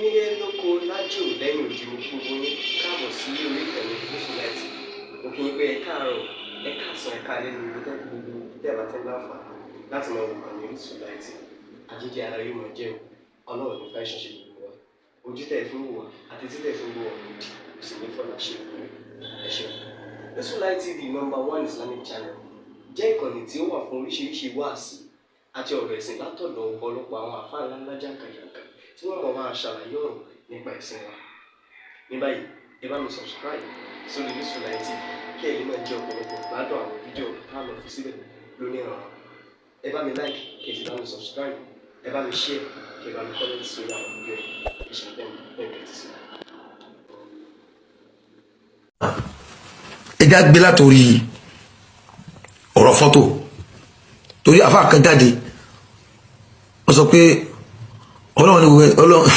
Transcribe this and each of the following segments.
Nílé lóko lájò lẹ́yìn òdì, mo kí gbogbo yín káàbọ̀ sí orí ìkànnì Gúúsù Láìtì. Mo kí yín pé ẹ káàárọ̀, ẹ káàsán, ẹ káalẹ́ ní ibi tẹ́ gbogbo tẹ́ bá ti ń láǹfààní láti máa wò kànnì Orísun Láìtì. Àjíjẹ ara yóò máa jẹun, Ọlọ́run ní fẹ́ ṣiṣẹ́ gbogbo wa. Ojú tẹ́ ẹ fi ń wò wá àti tí tẹ́ ẹ fi ń wò wá òdì kò sì ní fọlá ṣe ìwé. Ẹ ṣeun. Orísun Light TV, number one Islamic channel, jẹ́ ìkànnì tí ó wà fún oríṣiríṣi wáàsí àti ọ̀rọ̀ ẹ̀sìn látọ̀dọ̀ ọ̀pọ̀lọpọ̀ àwọn àfáà ńláńlá jàǹkànjàǹkàn tí wọ́n mọ̀ máa ṣàlàyé ọ̀rọ̀ nípa ẹ̀sìn wa. Ní báyìí, ẹ bá mi subscribe sórí Orísun Light TV kí ẹ lè máa jẹ ọ̀pọ̀lọpọ̀ gbádùn àwọn fídíò tá a lọ fi síbẹ̀ lónìí ọ̀rọ̀. Ẹ bá mi like, kí ẹ sì bá mi subscribe, ẹ bá mi share, kí ẹ bá mi comment sórí àwọn fídíò yìí. Ẹ ṣe bẹ́ẹ̀ bẹ́ẹ̀ tẹ́tí sí. Ẹ já gbé látòrí ọ̀rọ̀ fọ́tò, torí àfa kan jáde, wọ́n sọ pé Ọlọ́run ní gbogbo Ọlọ́run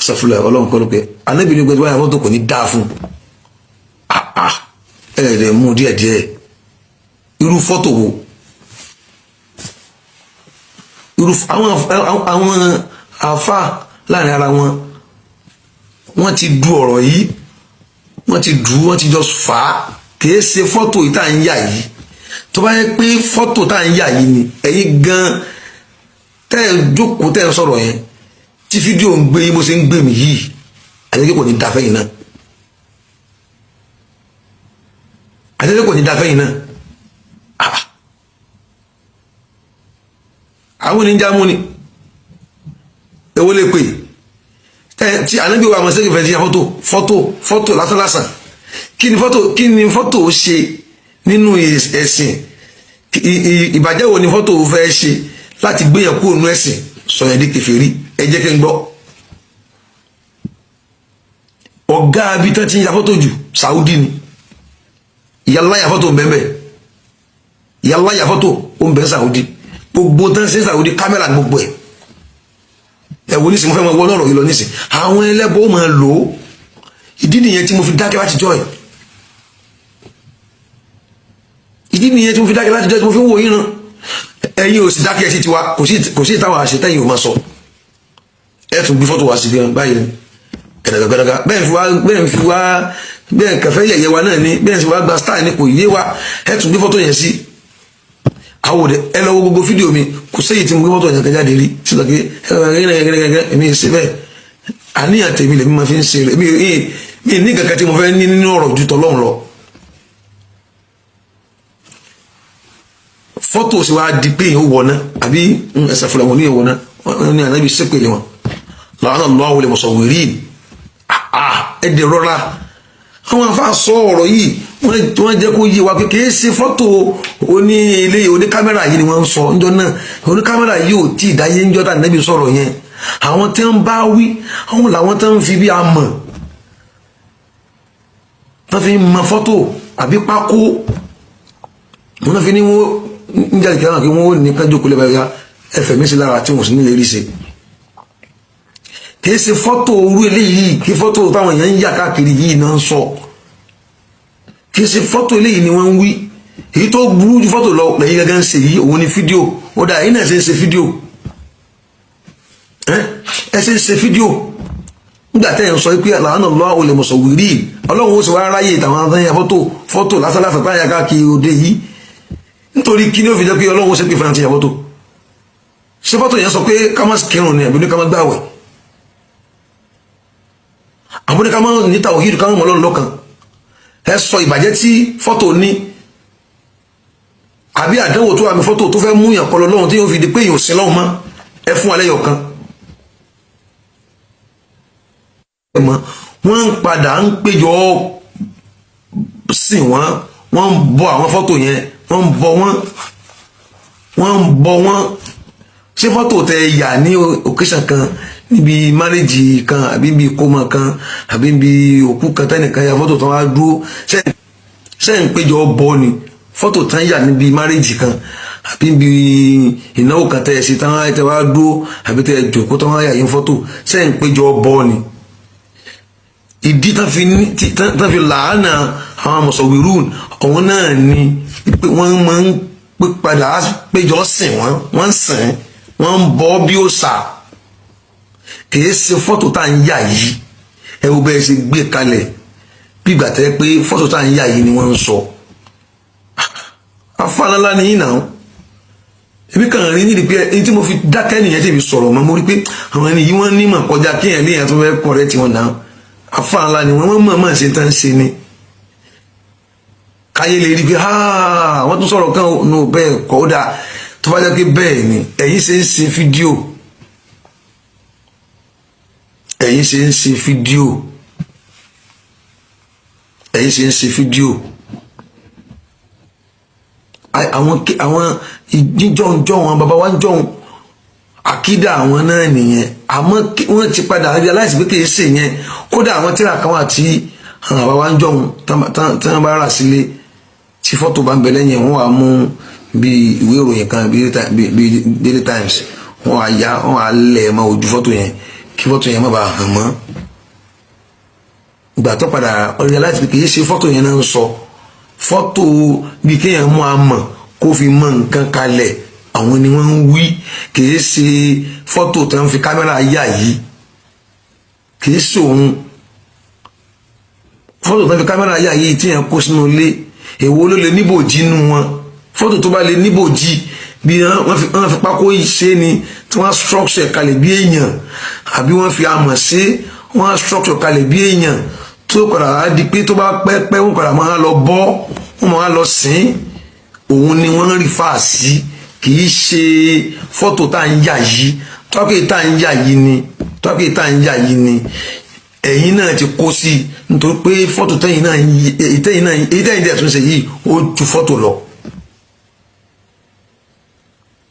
sọfúnlẹ̀, Ọlọ́run kọ́ ló pé Ànábì ní gbogbo wáyà fọ́tò kò ní dáa fún. Ẹ rẹ̀ mú díẹ̀díẹ̀. Irú fọ́tò wo? Irú àwọn àfa láàrin ara wọn, wọ́n ti du ọ̀rọ̀ yìí, wọ́n ti dù, wọ́n ti jọ fà á. Kìí ṣe fọ́tò yìí tá à ń yà yìí. Tó bá yẹ pé fọ́tò tá à ń yà yìí ni ẹ̀yin gan tẹ́ ẹ jókòó, tẹ́ ẹ sọ̀rọ̀ yẹn, tí fídíò ń gbé yín bó ṣe ń gbé mi yìí, àti kò ní da fẹ́yìn náà, àti kò ní da fẹ́yìn náà. Àwọn oníjà mú ni èwo lè pè tí Ànábì wa mọ̀sẹ́kì fẹ́ ti ya fọ́tò fọ́tò fọ́tò lásán lásán. Kí ni fọ́tò, kí ni fọ́tò ṣe nínú ẹ̀sìn? Ìbàjẹ́ wo ni fọ́tò fẹ́ ṣe láti gbéyàn kúrò nínú ẹ̀sìn, sọ̀yàn di kèfèrí? Ẹ jẹ́ kí n gbọ́. Ọ̀gá abi tán ti ń ya fọ́tò jù, Saudi ni. Ìyálà ya fọ́tò bẹ́ẹ̀, ìyálà ya fọ́tò ó ń bẹ Saudi. Gbogbo tán ṣe Saudi, kámẹ́rà gbogbo ẹ̀. Ẹ wo nísìnyí, mo fẹ́ mọ wọ́n lọ́rọ̀ yìí lọ nísìnyí. Àwọn ẹlẹ́bọ̀ ó máa lò ó. Ìdí nìyẹn tí mo fi dákẹ́ láti jọ́ ẹ̀. Ìdí nìyẹn tí mo fi dákẹ́ láti jọ́ ẹ̀, tí mo fi ń wò yín náà. Ẹ̀yin ò sì dákẹ́ sí tiwa. Kò sí ìtawà àṣetẹ́yìn ò máa sọ. Ẹ tún gbé fọ́tò wá sí gan báyìí gàdàgàdàgà. Bẹ́ẹ̀ fi wá, bẹ́ẹ̀ fi wá, bẹ́ẹ̀ kẹfẹ́ yẹ̀yẹ́ wa náà ni, bẹ́ẹ̀ sì wá gba star ni, kò yé wa. Ẹ tún gbé fọ́tò yẹn sí àwọn òde. Ẹ lọ wo gbogbo fídíò mi, kò séyìí tí mo gbé fọ́tò yẹn kan jáde rí sílẹ̀ pé ẹ èmi ṣe bẹ́ẹ̀. Àníyàn tèmi lèmi máa fi ń ṣe. Mi ní kankan tí mo fẹ́ ní nínú ọ̀rọ̀ ju tọ́lọ́run lọ. Fọ́tò sì wá di pé èèyàn wọ̀ náà àbí ẹsẹ̀ fúnra wọn ní ìwọ̀ náà, wọn ní Ànábì sépèlè wọn, la'ana Allahu al-musawwirin. Ẹ dẹ̀ rọra. Àwọn afa sọ ọ̀rọ̀ yìí, wọ́n jẹ́ kó yé wa pé kìí ṣe fọ́tò oní ilé oní kámẹ́rà yìí ni wọ́n ń sọ níjọ́ náà. Oní kámẹ́rà yìí ò tí ì dáyé níjọ́ tá Ànábì sọ̀rọ̀ yẹn. Àwọn tí ń bá wí, àwọn làwọn tí ń fi bí amọ̀ tán fi mọ fọ́tò àbí pákó. Wọn náà fi ní wọn ń jáde kí wọn ó ní kájú kó lè bá ya ẹfẹ̀ mi sí lára tí wọn sì ní lè rí ṣe. Kìí ṣe fọ́tò orú eléyìí, kí fọ́tò táwọn èèyàn ń yà káàkiri yìí náà ń sọ. Kìí ṣe fọ́tò eléyìí ni wọ́n ń wí. Èyí tó burú ju fọ́tò lọ lẹ́yìn gángan ń ṣe yìí, òun ni fídíò. Ó dà, ẹ̀yin náà ṣe ń ṣe fídíò, ẹ ṣe ń ṣe fídíò nígbà tẹ́ ẹ̀ ń sọ pé la'ana Allahu al-musawwirin. Ọlọ́run ó sì wá ráyè tàwọn àtàyà fọ́tò fọ́tò lásán lásán táyà káàkiri òde yìí. Nítorí kí ni ó fi jẹ́ pé Ọlọ́run ó ṣe pé fún àti ìyà fọ́tò? Ṣé fọ́tò yẹn sọ pé ká má kírun ni, àbí ní ká má gbàwẹ̀, àbí ní ká má ní tawhid, ká má mọ Ọlọ́run lọ́kan? Ẹ sọ ìbàjẹ́ tí fọ́tò ní, àbí àdánwò tó wà ní fọ́tò tó fẹ́ mú yàn kọlọ lọ́hùn tí yóò fi di pé èèyàn ò sin lọ́hùn mọ́. Ẹ fún alẹ́ yọ̀ kan. Wọ́n ń padà ń péjọ sìn wọ́n, wọ́n ń bọ àwọn fọ́tò yẹn, wọ́n ń bọ wọ́n, wọ́n ń bọ wọ́n. Ṣé fọ́tò tẹ yà ní occasion kan, níbi márèjì kan, àbí níbi ìkómọ kan, àbí níbi òkú kan, tẹnìkan ya fọ́tò tán wá dúró, ṣe ń péjọ bọ ni? Fọ́tò tán yà níbi márèjì kan àbí níbi ìnáwó kan tẹ ẹ ṣe tán tẹ wá dúró àbí tẹ ẹ jòkó tán wá yà yín fọ́tò, ṣe ń péjọ bọ ni? Ìdí tán fi làánà àwọn mọ̀sọ̀wìrún ọ̀hún náà ni pé wọ́n máa ń pé padà péjọ sìn wọ́n, wọ́n ń sìn wọ́n, ń bọ́ bí òòṣà. Kìí ṣe fọ́tò tá à ń yà yìí. Ẹ wo bẹ́ẹ̀ ṣe gbé kalẹ̀ bí ìgbà tẹ́ pé fọ́tò tá à ń yà yìí ni wọ́n ń sọ. Afáàlálá ni yín náà. Èmi kàn rí nídìí pé ẹni tí mo fi dákẹ́ nìyẹn tí mi sọ̀rọ̀ mọ́. Mo rí pé àwọn ẹni yìí, wọ́n nímọ̀ kọjá kéèyàn léèyàn tó fẹ́ kọ̀rẹ́ tiwọn náà. Afáàlálá ni wọ́n, mọ̀ mọ̀ ṣe tán ṣe ni káyé lè rí pé wọ́n tún sọ̀rọ̀ kan nù. Bẹ́ẹ̀ kọ́, ó dáa. Tó bá jẹ́ pé bẹ́ẹ̀ ni ẹ̀yin ṣe ń ṣe fídíò, ẹ̀yin ṣe ń ṣe fídíò, ẹ̀yin ṣe ń ṣe fídíò, àwọn jíjọ́njọ́ wọn, bàbá wa ń jọ̀hún, àkídà àwọn náà nìyẹn. Àmọ́ wọ́n ti padà realize pé kì í ṣe yẹn. Kódà àwọn tíra kan wà tí àwọn bàbá wa ń jọ̀hún, tí wọ́n bá rà sílé, tí fọ́tò bá ń bẹ lẹ́yìn, wọ́n wà mú bí ìwé ìròyìn kan bí Daily Times, wọ́n wà ya, wọ́n wà lẹ̀ mọ́ ojú fọ́tò yẹn kí fọ́tò yẹn má bàa hàn mọ́. Ìgbà tó padà realize pé kì í ṣe fọ́tò yẹn náà ń sọ, fọ́tò bí kéèyàn mú amọ̀ kó fi mọ nǹkan kalẹ̀ àwọn ni wọ́n ń wí, kì í ṣe fọ́tò tí wọ́n fi kámẹ́rà yà yìí. Kì í ṣe òun fọ́tò tí wọ́n fi kámẹ́rà yà yìí tí yẹn kó sínú ilé. Èwo ló lè níbòjì nínú wọn? Fọ́tò tó bá lè níbòjì, bí wọ́n fi pákó ṣe ni, tí wọ́n structure kalẹ̀ bí èèyàn, àbí wọ́n fi amọ̀ ṣe, wọ́n structure kalẹ̀ bí èèyàn, tó padà á di pé tó bá pẹ́ pẹ́, wọ́n padà máa lọ bọ́, wọ́n máa lọ sìn, òun ni wọ́n ń rí fáà sí. Kì í ṣe fọ́tò tá à ń yà yìí. Tọ́kì tá à ń yà yìí ni, tọ́kì tá à ń yà yìí ni ẹ̀yin náà ti kó sí i, nítorí pé fọ́tò tẹ́yìn náà, èyí tẹ́yìn náà, èyí tẹ́yìn dẹ̀ tún ṣe yìí, ó ju fọ́tò lọ.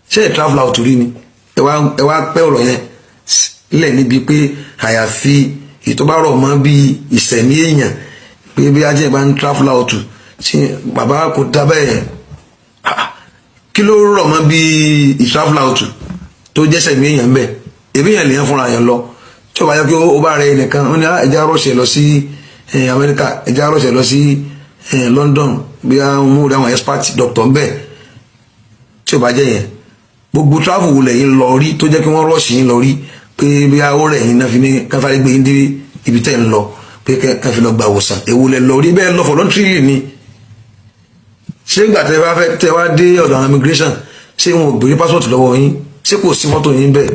Ṣé ẹ travel out rí ni? Ẹ wá pẹ́ ọ̀rọ̀ yẹn lẹ̀ níbi pé àyàfi ètò bá rọ̀ mọ́ bí ìsẹ̀mí èèyàn, pé bí ajẹ́ bá ń travel out tí bàbá kò dá bẹ́ẹ̀. Kí ló rọ̀ mọ́ bí ìtravel out tó jẹ́ sẹ̀mí èèyàn bẹ́ẹ̀? Èmi yẹn lèyàn fúnra yẹn lọ. Tí ó bá yẹ kí ó bá rẹ nìkan, ó ní ẹja rọ̀ṣẹ̀ lọ sí Amẹ́ríkà, ẹja rọ̀ṣẹ̀ lọ sí London, bí a mú àwọn expert doctor ń bẹ̀. Tí ó bá jẹ́ yẹn, gbogbo travel wo lẹ́yìn lọ rí tó jẹ́ kí wọ́n rush yín lọ rí, pé bí a ó rẹ̀ yín náà fi ní káfárí gbé yín dé ibi tẹ́ ń lọ, pé káfí lọ gba òwòsàn? Èwo lẹ lọ rí bẹ́ẹ̀ lọ voluntarily ni? Ṣé ìgbà tẹ́ bá fẹ́ tẹ́ wá dé ọ̀dọ̀ àwọn immigration, ṣé wọn ò béèrè passport lọ́wọ́ yín? Ṣé kò sí fọ́tò yín bẹ́ẹ̀?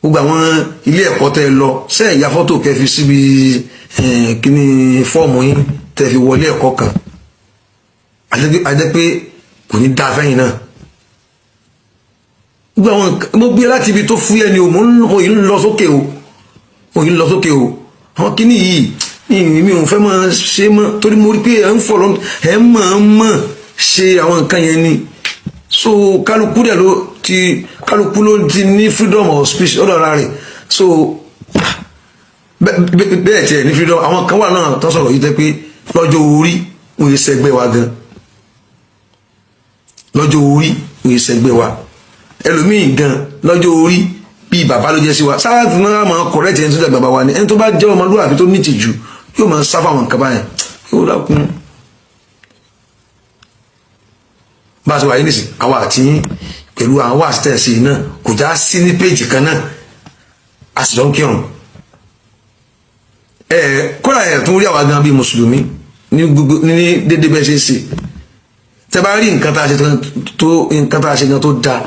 Gbogbo àwọn ilé ẹ̀kọ́ tẹ́ lọ, ṣé ẹ̀yà fọ́tò kẹ́ fi síbi kíní fọ́ọ̀mù yín tẹ́ fi wọlé ẹ̀kọ́ kan? Àjẹ́ pé kò ní dáa fẹ́yìn náà. Gbogbo àwọn mo gbé láti ibi tó fúyẹ́ ni o, mo yìí ń lọ sókè o, mo yìí ń lọ sókè o. Àwọn kíní yìí ní mi ò fẹ́ máa ṣe mọ́, torí mo rí pé ẹ̀ ń fọ̀, ẹ̀ ń mọ̀ ń mọ̀ ṣe àwọn nǹkan yẹn ni. So kálukú dẹ̀ ló ti, kálukú ló ti ní freedom of speech ọ̀dọ̀ ara rẹ̀. So bẹ́ẹ̀ tiẹ̀ ní freedom, àwọn kan wà náà tó sọ̀rọ̀ yìí tẹ́ pé lọ́jọ́ orí wọn yìí sẹ́gbẹ́ wa gan, lọ́jọ́ orí wọn yìí sẹ́gbẹ́ wa. Ẹlòmíì gan lọ́jọ́ orí bíi bàbá ló jẹ́ sí wa. Sáà tí wọ́n máa correct ẹni tó jẹ́ bàbá wa ni. Ẹni tó bá jẹ́ ọmọlúwàbí tó ní ìtìjú yóò máa sá fáwọn nǹkan báyẹn, yóò dákun. Bá a ṣe wà yìí nìsín, àwa àti yín pẹ̀lú àwọn àṣetẹ̀sí náà kò já sí ní péjì kan náà, a sì jọ ń kírun. Ẹ kódà ẹ tún rí àwa gan bíi mùsùlùmí ní gbogbo ní dédé bẹ́ẹ̀ ṣe ń ṣe. Tẹ bá rí nǹkan tá a ṣe tó, nǹkan tá a ṣe gan tó dáa,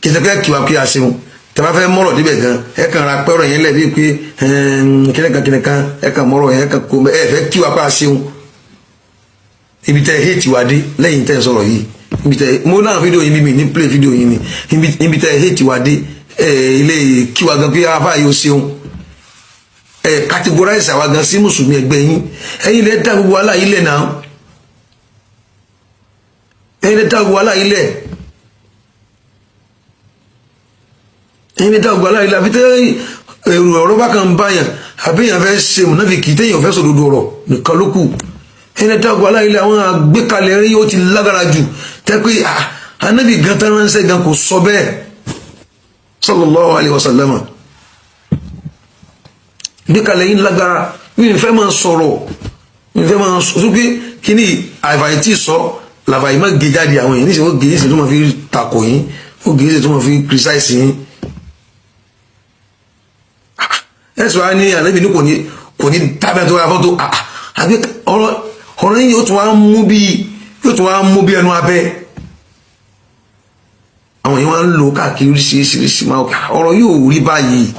kì í ṣe pé kí wa kí a ṣeun. Tẹ bá fẹ́ mọ̀rọ̀ débẹ̀ gan, ẹ kàn ra pẹ́rọ yẹn lẹ̀ bíi pé kíníkan kíníkan, ẹ kàn mọ̀rọ̀ yẹn, ẹ kàn kó ẹ fẹ́ kí wa pa ṣeun. Ibi tẹ hate wa dé lẹ́yìn tẹ́ ń sọ̀rọ̀ yìí, ibi tẹ mo náà fídíò yín bí mi ní play fídíò yín ni, ibi tẹ hate wa dé, ẹ ilé kí wa gan pé afá yóò ṣeun. Ẹ categorize àwa gan sí mùsùlùmí ẹgbẹ́ yín. Ẹ̀yin lẹ dá gbogbo wàhálà yìí lẹ̀ náà, ẹ̀yin lẹ dá gbogbo wàhálà yìí lẹ̀, ẹ̀yin lẹ dá gbogbo wàhálà yìí lẹ̀. Àfi tẹ́ èrò ọ̀rọ̀ bá kan báyàn, àbí èèyàn fẹ́ ṣe mùnáfíkì, téèyàn fẹ́ sòdodo ọ̀rọ̀ nìkan ló kù. Ẹ̀yin lẹ dá gbogbo wàhálà yìí lẹ̀. Àwọn àgbékalẹ̀ rí ó ti lágara jù tẹ́ pé anábì gan tán ránṣẹ́ gan kò sọ bẹ́ẹ̀, sallallahu alaihi wasallam. Gbékalẹ̀ yín lágara. Mi ò fẹ́ máa sọ̀rọ̀, mi ò fẹ́ máa sọ pé kíní àìfàyè tí sọ làfàyè má gé jáde. Àwọn èèyàn níṣẹ́, ó gé níṣẹ́ tó máa fi takò yín, ó gé níṣẹ́ tó máa fi criticize yín. Ẹ̀sùn wa ní ànábì ní kò ní tábẹ́ tó ya fọ́tò. Àbí ọ̀rọ̀ yìí yóò tún wá mú bí ẹnu abẹ́. Àwọn yìí wọ́n ń lò káàkiri oríṣiríṣiríṣi. Máa ọ̀rọ̀ yóò rí báyìí,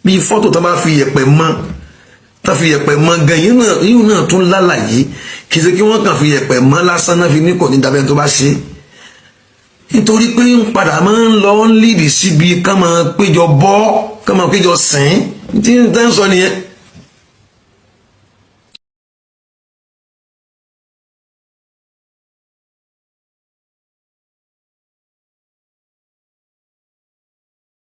bí fọ́tò tó bá fi yẹ̀pẹ̀ mọ́, tó fi yẹ̀pẹ̀ mọ́ gan, yìí náà tún lálàyé. Kì í ṣe kí wọ́n kàn fi yẹ̀pẹ̀ mọ́ lásán náà fi ní kò ní dábẹ́ tó bá ṣe, nítorí pé ń padà máa ń lọ ń lead síbi ká máa péjọ bọ́, ká máa péjọ sìn. Tí ń tẹ́ ń sọ nìyẹn.